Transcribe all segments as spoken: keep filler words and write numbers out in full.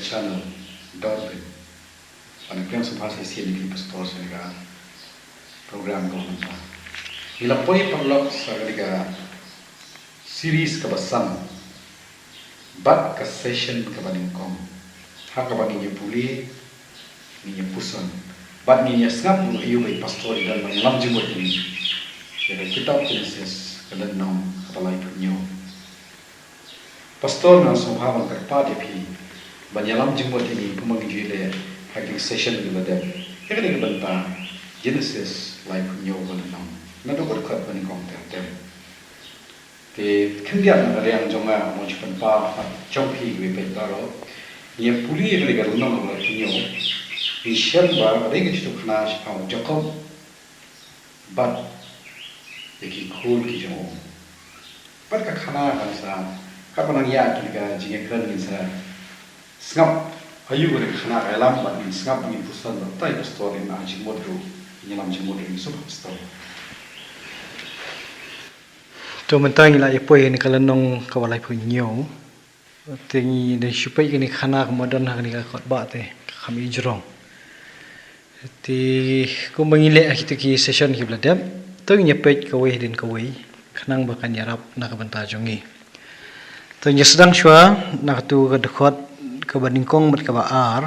Channel Doorbell. Ban pdiang sngewbha sa shisien ïa phi pastor sha kane ka program kaba mynta. Ngi la poi paralok sha kane ka series kaba san bad ka session kaba nyngkong, ha kaba ngin ïa pule, ngin ïa puson bad ngin ïa sngap ïa u ba i pastor i don ban ïalam jingmut ïa ngi ïa ka kitab Genesis, ka lynnong kaba laiphew hynñiew. Pastor, nga sngewbha ban kyrpad ïa phi ban ïalam jingmut ïa ngi kumba ngi ju ïaleh ha ki session kiba dep ïa kane ka bynta Genesis laiphew hynñiew, ka lynnong naduh ka dkhot ba nyngkong ter ter. Te khyndiat na ka liang jong nga, mo, jingpynpaw jong phi kiba peit baroh, ngi ïa pule ïa kane ka lynnong kaba laiphew hynñiew. Ngi shem ba ka dei ka jingïathuhkhana shaphang u Jakob bad ïa ki khun ki jong u. Bad ka khana kan sa, katba nang ïa kane ka jingïakren ngin sa sngap aïu kane ka khana ka ïalam bad ngin sngap, ngin puson bad tai pastor, ngin ai jingmut ruh, ngin ïalam jingmut ruh, ngin sngewbha pastor. To, mynta ngi la ïa poi ïa kane ka lynnong kaba laiphew hynñiew. Te ngi dang shu peit kane ka khana kumba don ha kane ka kot ba te ka kham ïa jrong. Te kumba ngi leh ha kito ki session kiba la dep, to ngin ïa peit kawei hadien kawei khnang ba kan ïarap na ka bynta jong ngi. To ngin ïa sdang shuwa na kato ka dkhot kaba nyngkong bad kaba ar.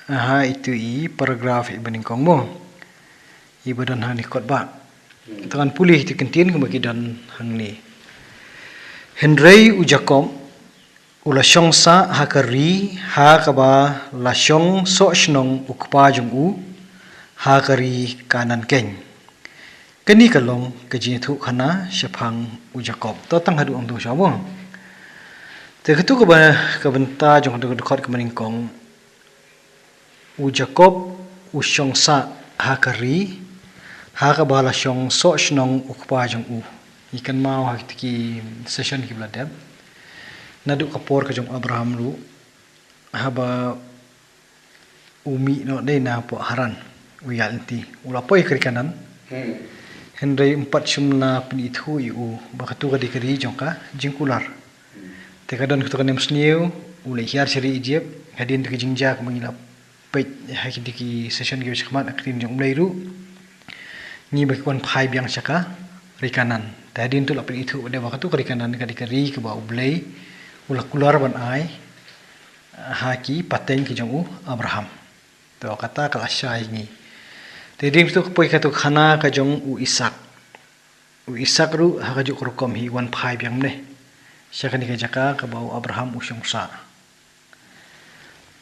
Aha, ito i paragraph iba nyngkong, mo, iba don ha kane ka kot ba. Te ngan pule ïa kito ki kyntien kumba ki don hangne. Hynrei u Jakob u la shong sah ha ka ri ha kaba la shong soh shnong u kpa jong u, ha ka ri Kanaan keiñ. Kane ka long ka jingïathuhkhana shaphang u Jakob. To tang haduh hangto shuwa, mo. Te kato kaba, ka bynta jong kato ka dkhot kaba nyngkong, u Jakob u shong sah ha ka ri ha kaba la shong soh shnong u kpa jong u. Ngi kynmaw ha kito ki session kiba la dep, naduh ka por ka jong u Abraham ruh, haba u mih noh dei na poh Haran, u ïaid lynti, u la poi ha ka ri Kanaan. Hmm. Hynrei ym pat shym la pynithuh ïa u ba kato ka dei ka ri jong ka jingkular. Hmm. Te ka don kato ka nemsniew, u leit hiar sha ri Ijipt, hadien to ki jingjia kumba ngi la peit ha kito ki session kiba shakhmat, ha ka ktien jong U Blei ruh, ngi ba ki wan phai biang sha ka ri Kanaan. Te hadien to la pynithuh pat de ba kato ka ri Kanaan ka dei ka ri kaba U Blei u la kular ban ai ha ki pateng ki jong u Abraham. To kata ka la shai ngi. Te dei to ka poi kato ka khana ka jong u Isak. U Isak ruh ha kajuh ka rukom hi wan phai biang mynne sha kane ka jaka kaba u Abraham u shong sah.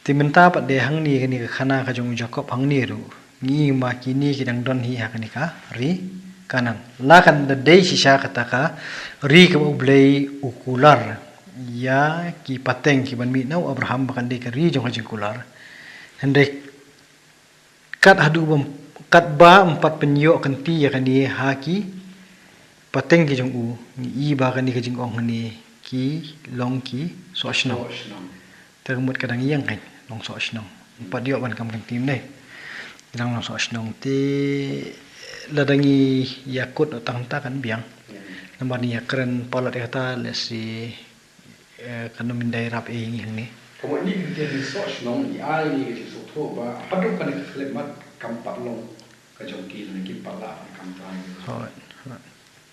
Te mynta pat de hangne kane ka khana ka jong u Jakob hangne ruh, ngi i ma kine ki dang don hi ha kane ka ri Kanaan. La kan da dei shisha kata ka ri kaba U Blei u kular ïa ki pateng kiban mih na u Abraham ba kan dei ka ri jong ka jingkular. Hynrei kat haduh bym, katba ym pat pynïoh kynti ïa kane ha ki pateng ki jong u, ngi i ba kane ka jingong hangne ki long ki soh shnong. Soh shnong. Te ka mut ka dang ïeng kan long soh shnong. Ym pat ïoh ban kam kynti mynne. Dang long soh shnong te lada ngi ïakut tang ta kan biang. Hmm. Namar ngi ïakren palat ïa kata lehse, eh, kan ym dei rap ïa ngi hangne. Ka mut ngi kyntien soh shnong, ngi ai ngi ka jingsngewthuh ba haduh kane ka khyllipmat kam pat long ka jong ki, lane kim pat lah ban kam trai. Hooid, hooid.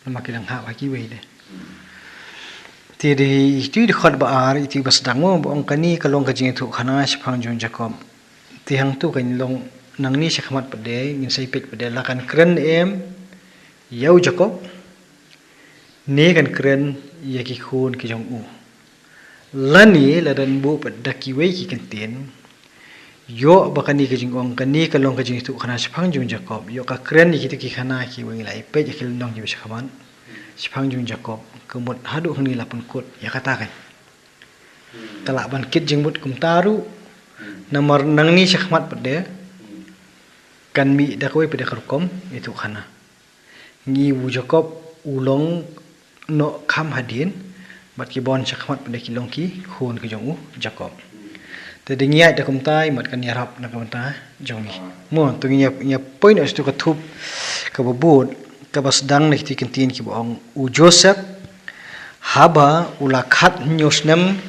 Namar ki dang hap ha kiwei de. Hmm. Te dei ito i dkhot ba ar, ito i ba sdang mo, ba ong kane ka long ka jingïathuhkhana shaphang jong u Jakob. Te hangto kan long nangne shakhmat pat de, ngin sa ïa peit pat de, la kan kren em ïa u Jakob, ne kan kren ïa ki khun ki jong u. Lane lada ngi buh pat da kiwei ki kyntien, ïoh ba kane ka jingong, kane ka long ka jingïathuhkhana shaphang jong u Jakob, ïoh ka kren ïa kito ki khana kiba ngi la ïa peit ha ki lynnong kiba shakhmat shaphang jong u Jakob, ka mut haduh hangne la pynkut ïa kata kan. Ka lah ban kit jingmut kumta ruh, namar nangne shakhmat pat de kan mih da kawei pat de ka rukom ïathuhkhana. Ngi i u Jakob u long noh kham hadien, bad ki ba wan shakhmat pat de ki long ki khun ki jong u Jakob. Te dei ngi ïaid da kumta i mat kan ïarap na ka bynta jong ngi. Mo, to ngi ïa, ïa poi noh sha kato ka thup kaba bud, kaba sdang na kito ki kyntien kiba ong, u Joseph haba u la khathynñiew snem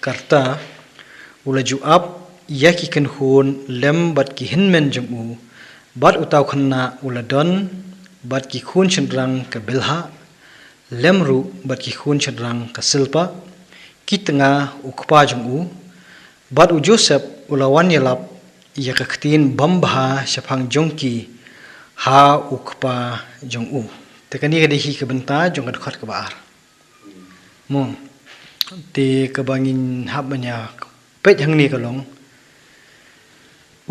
ka rta, U la ju ap ïa ki kynhun lem bad ki hynmen jong u, bad uta u khynnah u la don bad ki khun shynrang ka Bilhah, lem ruh bad ki khun shynrang ka Silpah, ki tnga u kpa jong u, bad u Joseph u la wan ïalap ïa ka ktien bym bha shaphang jong ki ha u kpa jong u. Te kane ka dei hi ka bynta jong ka dkhot kaba ar. Mo, te kaba ngin hap ban ïa peit hangne ka long,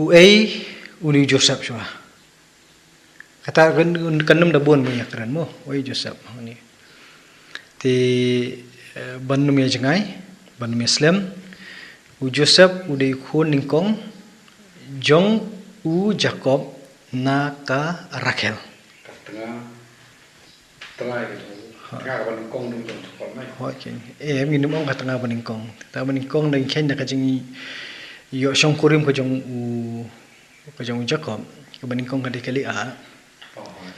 uei une u Joseph shuwa. Kata kan, kan nym da bun ban ïa kren mo, uei u Joseph hangne. Te, eh, ban nym ïa jngai, ban nym ïa slem, u Joseph u dei u khun nyngkong jong u Jakob na ka Rakhel. Ka tnga, tnga ïa ka jong u. Ha. Tnga kaba nyngkong jong u Jakob, nai. Hooid, keiñ. Eh, ngin nym ong ka tnga ba nyngkong. Tnga ba nyngkong dang kheiñ da ka jingïoh shongkurim ka jong u, ka jong u Jakob. Kaba nyngkong ka dei ka Leah. Oh, oh, oh, oh.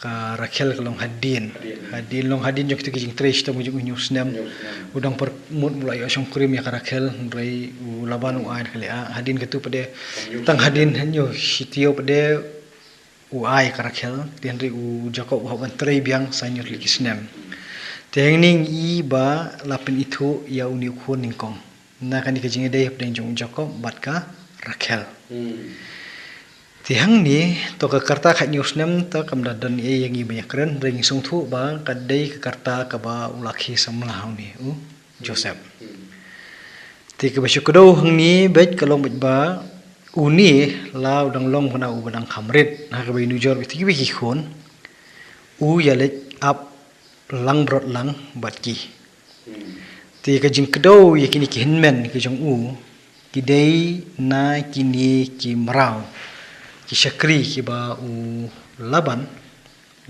Ka Rakhel ka long hadien. Hadien. Hadien long hadien jong kito ki jingtrei shitom jong u hynñiew snem. Hynñiew snem. U dang pyrmut u la ïoh shongkurim ïa ka Rakhel, hynrei u Laban u ai ka Leah. Hadien katu pat de, tang hadien hynñiew shitiew pat de u ai ka Rakhel, te hynrei u Jakob u hap ban trei biang sa hynñiew tylli ki snem. Te hangne ngi i ba la pynithuh ïa une u khun nyngkong na kane ka jingïadei hapdeng jong u Jakob bad ka Rakhel. Hmm. Te hangne, to ka karta khathynñiew snem, to kam da don ei ïa ngi ban ïa kren, hynrei ngi sngewthuh ba ka dei ka karta kaba u la khie samla ha une u Joseph. Hmm. Te kaba shu kdew hangne beit ka long beit ba une la u dang long kane uba dang kham rit, ha kaba ïanujor beit ïa kiwei ki khun, u ïaleit ap langbrot lang bad ki. Hmm. Te ka jingkdew ïa kine ki hynmen ki jong u, ki dei na kine ki mraw, ki shakri kiba u Laban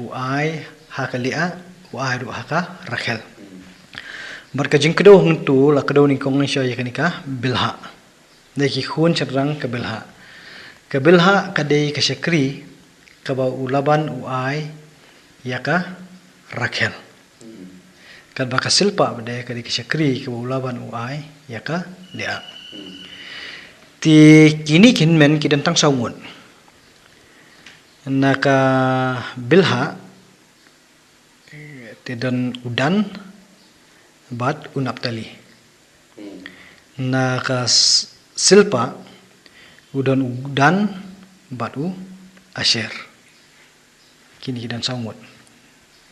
u ai ha ka Leah, u ai ruh ha ka Rakhel. Hmm. Bad ka jingkdew hangtu la kdew nyngkong sha ïa kane ka Bilhah. Dei ki khun shynrang ka Bilhah. Ka Bilhah ka dei ka shakri kaba u Laban u ai ïa ka Rakhel. Hmm. Katba ka Silpah pat de ka dei ka shakri kaba u Laban u ai ïa ka Leah. Hmm. Te kine ki hynmen ki don tang saw ngut. Na ka Bilhah te don u Dan bad u Naphtali. Hmm. Na ka S-, Silpah u don u Dan bad u Asher. Kine ki don saw ngut.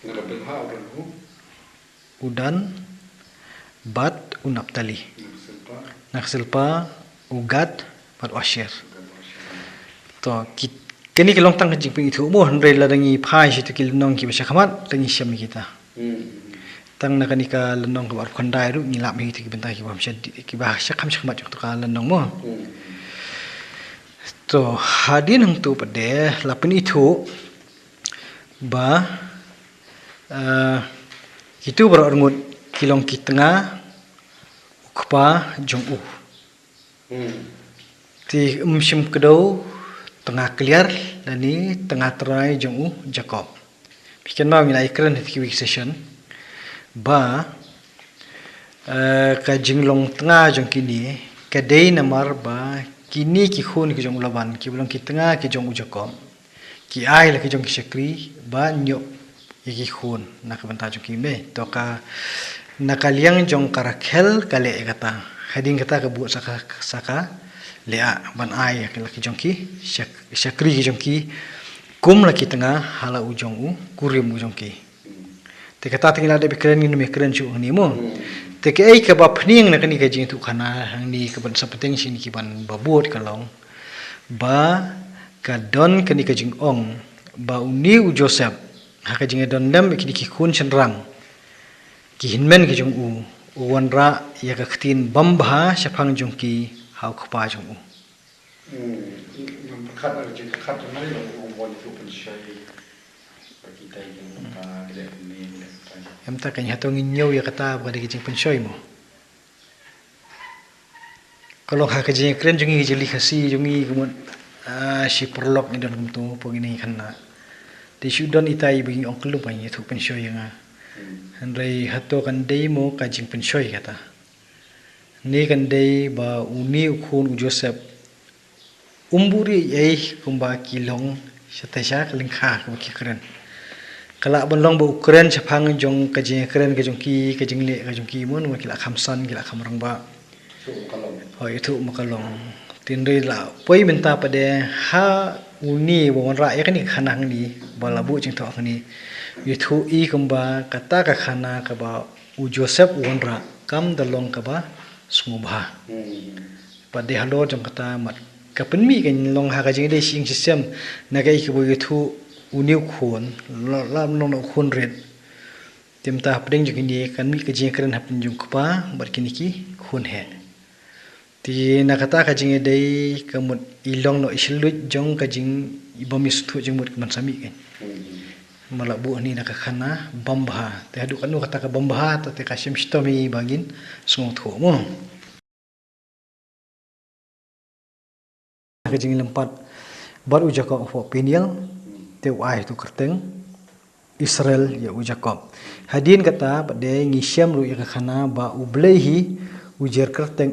Na ka Bilhah u don u? U Dan bad u Naphtali. Na ka Silpah? Na ka Silpah u Gad bad u Asher. Gad bad u Asher. To, ki, kine ki long tang ka jingpynithuh mo, hynrei lada ngi phai sha kito ki lynnong kiba sha khmat, te ngin shem ïa kita. Hmm. Tang na kane ka lynnong kaba arphew khyndai ruh ngi lap ïa kito ki bynta kiba kham sha, kiba sha kham sha khmat jong kato ka lynnong mo. Hmm. To, hadien hangtu pat de la pynithuh ba, eh, kito baroh arngut ki long ki tnga u kpa jong u. Hmm. Te ym shym kdew tnga kliar lane tnga trai jong u Jakob. Phi kynmaw ngi la ïakren ha kiwei ki session ba, eh, ka jinglong tnga jong kine ka dei namar ba kine ki khun ki jong u Laban kiba long ki tnga ki jong u Jakob, ki ai la ki jong ki shakri ban ïoh ïa ki khun na ka bynta jong ki mei. To ka, na ka liang jong ka Rakhel ka leh ïa kata. Hadien kata ka bud sa ka, sa ka Leah ban ai ïa la ki jong ki shak-, shakri ki jong ki kum la ki tnga ha la u jong u kurim u jong ki. Te kata te ngi la dep kren, ngin ym kren shuh hangne mo. Hmm. Te kaei kaba pynïeng na kane ka jingïathuhkhana hangne kaban sa pateng sha kine kiban ba bud ka long ba ka don kane ka jingong ba une u Joseph ha ka jingïadon lem ïa kine ki khun shynrang ki hynmen ki jong u, u wanrah ïa ka ktien bym bha shaphang jong ki ha u kpa jong u. Hmm, ngam pyrkhat na ka jingpyrkhat jong ngi, long u wan ïathuh pynshoi ba kita ki long ka, ki leh kumne, ki leh kumta. Em, ta ka, hato ngin ñiew ïa kata ba ka dei ka jingpynshoi mo? Ka long ha ka jingkren jong ngi, ka jingli Khasi jong ngi, ka mut, ah, shi paralok ngi don kumto, pynban ngi kynnoh. Te shu don ita iba ngi ong khlem ba ngi ïathuh pynshoi ïa nga. Hmm. Hynrei hato kan dei mo ka jingpynshoi kata? Ni kan dei ba uni u khun u Joseph um buh ri ei kumba ki long sha te sha ka lyngkha kaba ki kren. Ka lah ban long ba u kren shaphang jong ka jingkren ka jong ki, ka jingleh ka jong ki, mon, ba ki lah kham san, ki lah kham rangbah. Hoi, ïathuh ma ka long. Tynrai lah poi mynta pat de ha uni ba wanrah ïa kane ka khana hangne, ba la buh jingthoh hangne. Ïathuh i kumba kata ka khana kaba u Joseph u wanrah kam da long kaba sngewbha. Pat de halor jong kata mat ka pynmih kan long ha ka jingdei shisien shisien na kaei kaba ïathuh uni u khun, la, la long u khun rit. Te mynta hapdeng jong kine kan mih ka jingkren hapdeng jong kpa bad kine ki khun heh. Te na kata ka jingdei ka mut i long noh i shlur jong ka jing i bym i sngewthuh jingmut ka ban sa mih kan. Ma la buh hangne na ka khana bym bha. Te haduh katno kata ka bym bha, te ka shem shitom hi ba ngin sngewthuh mo. Ka jinglympat bad u Jakob hapoh Peniel, te u ai ïa uto u kyrteng Israel ïa u Jakob. Hadien kata pat de ngi shem ruh ïa ka khana ba U Blei hi u jer kyrteng